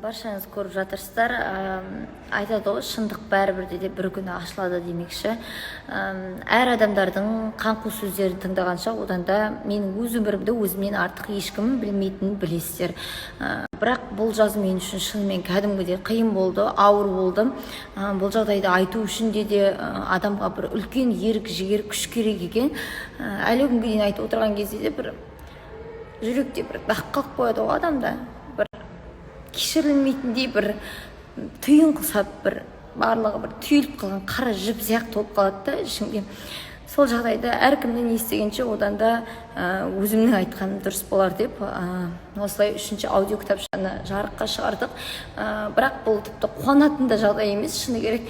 Баршаңыз көріп жатырсыздар. Айтады ғой, шындық бәрібір де бір күні ашылады демекші. Әр адамдардың қаңқу сөздерін тыңдағанша, одан да менің өз өмірімді өзімнен артық ешкім білмейтінін білесіздер. Бірақ бұл жаз мен үшін шынымен кәдімгідей қиын болды, ауыр болды. Бұл жағдайды айту үшін де адамға бір үлкен ерік, жігер, күш керек екен. Әлі күнге дейін айтып отырған кезде де бір жүректе бір дақ қалып қояды ғой адамда, бір кешірілмейтіндей бір түйін құсап, бір барлығы бір түйіліп қалған қара жіп сияқты болып қалады да ішіңде. Сол жағдайды әркімнен естігенше, одан да өзімнің айтқаным дұрыс болар деп, осылай үшінші аудио кітапшаны жарыққа шығардық. Бірақ бұл тіпті қуанатын да жағдай емес, шыны керек.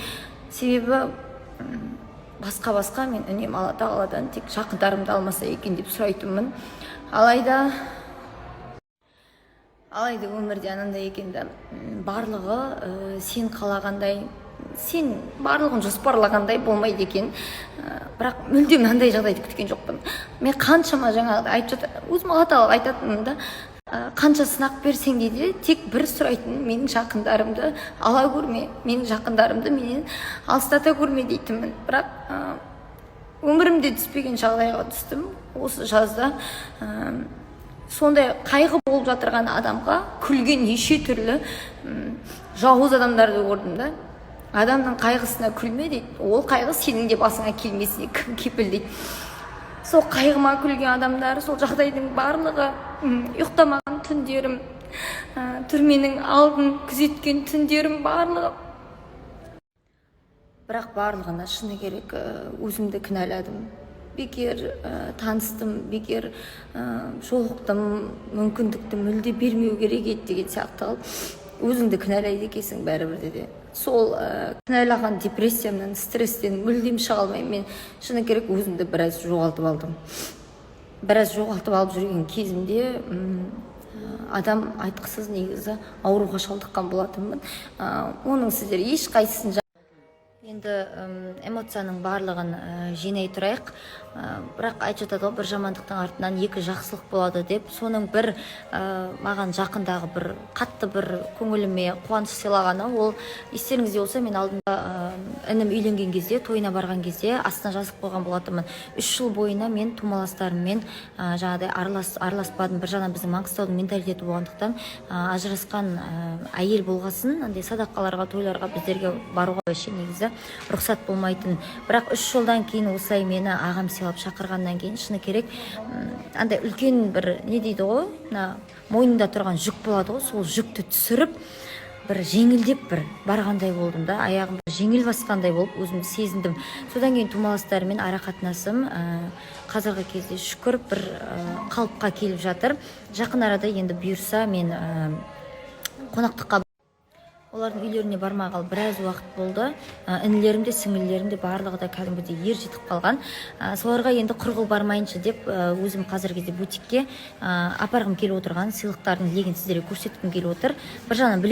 Себебі басқа мен үнемі Алла Тағаладан тек жақындарымды алмаса екен деп сұрайтынмын. Алайда өмірде анандай екен да, барлығы сен қалағандай, сен барлығын жоспарлағандай болмайды екен. Бірақ мүлдем мынандай жағдайды күткен жоқпын мен. Қаншама жаңағыдай айтып жатыр, өзім Алла Тағалаға айтатынмын да, қанша сынақ берсең де, тек бір сұрайтыным: менің жақындарымды ала көрме, менің жақындарымды менен алыстата көрме дейтінмін. Бірақ өмірімде түспеген жағдайға түстім осы жазда. Сондай қайғы болып жатырған адамға күлген неше түрлі жауыз адамдарды көрдім да. Адамның қайғысына күлме дейді, ол қайғы сенің де басыңа келмесіне кім кепіл дейді. Сол қайғыма күлген адамдар, сол жағдайдың барлығы, ұйықтамаған түндерім, түрменің алдын күзеткен түндерім, барлығы. Бірақ барлығына, шыны керек, өзімді кінәладым. Бекер таныстым, бекер жолықтым, мүмкіндікті мүлде бермеу керек еді деген сияқты қылып өзіңді кінәлайды екенсің бәрібір де. Сол кінәлаған депрессиямнан, стресстен мүлдем шыға алмаймын мен. Шыны керек, өзімді біраз жоғалтып алдым. Біраз жоғалтып алып жүрген кезімде адам айтқысыз негізі ауруға шалдыққан болатынмын. Оның сіздер ешқайсысын енді эмоцияның барлығын жинай тұрайық. Бірақ айтып жатады ғой, бір жамандықтың артынан екі жақсылық болады деп. Соның бір маған жақындағы бір қатты бір көңіліме қуаныш сыйлағаны, ол естеріңізде болса, мен алдында інім үйленген кезде, тойына барған кезде астына жазып қойған болатынмын: 3 жыл бойына мен тумаластарыммен жаңағыдай араласпадым. Бір жағынан біздің Маңғыстаудың менталитеті болғандықтан, ажырасқан әйел болғасын, андай садақаларға, тойларға біздерге баруға вообще негізі рұқсат болмайтын. Бірақ 3 жылдан кейін осылай мені ағам сыйлап шақырғаннан кейін, шыны керек, андай үлкен бір не дейді ғой, мына мойныңда тұрған жүк болады ғой, сол жүкті түсіріп, бір жеңілдеп, бір барғандай болдым да, аяғым бір жеңіл басқандай болып өзімді сезіндім. Содан кейін тумаластарыммен ара қатынасым қазіргі кезде, шүкір, бір қалыпқа келіп жатыр. Жақын арада енді бұйырса, мен қонақтыққа олардың үйлеріне бармағалы біраз уақыт болды. Інілерім де, сіңілілерім де, барлығы да кәдімгідей ер жетіп қалған. Соларға енді құр бармайыншы деп, өзім қазіргі кезде бутикке апарғым келіп отырған сыйлықтардың легін сіздерге көрсеткім келіп отыр. Бір жағынан білетін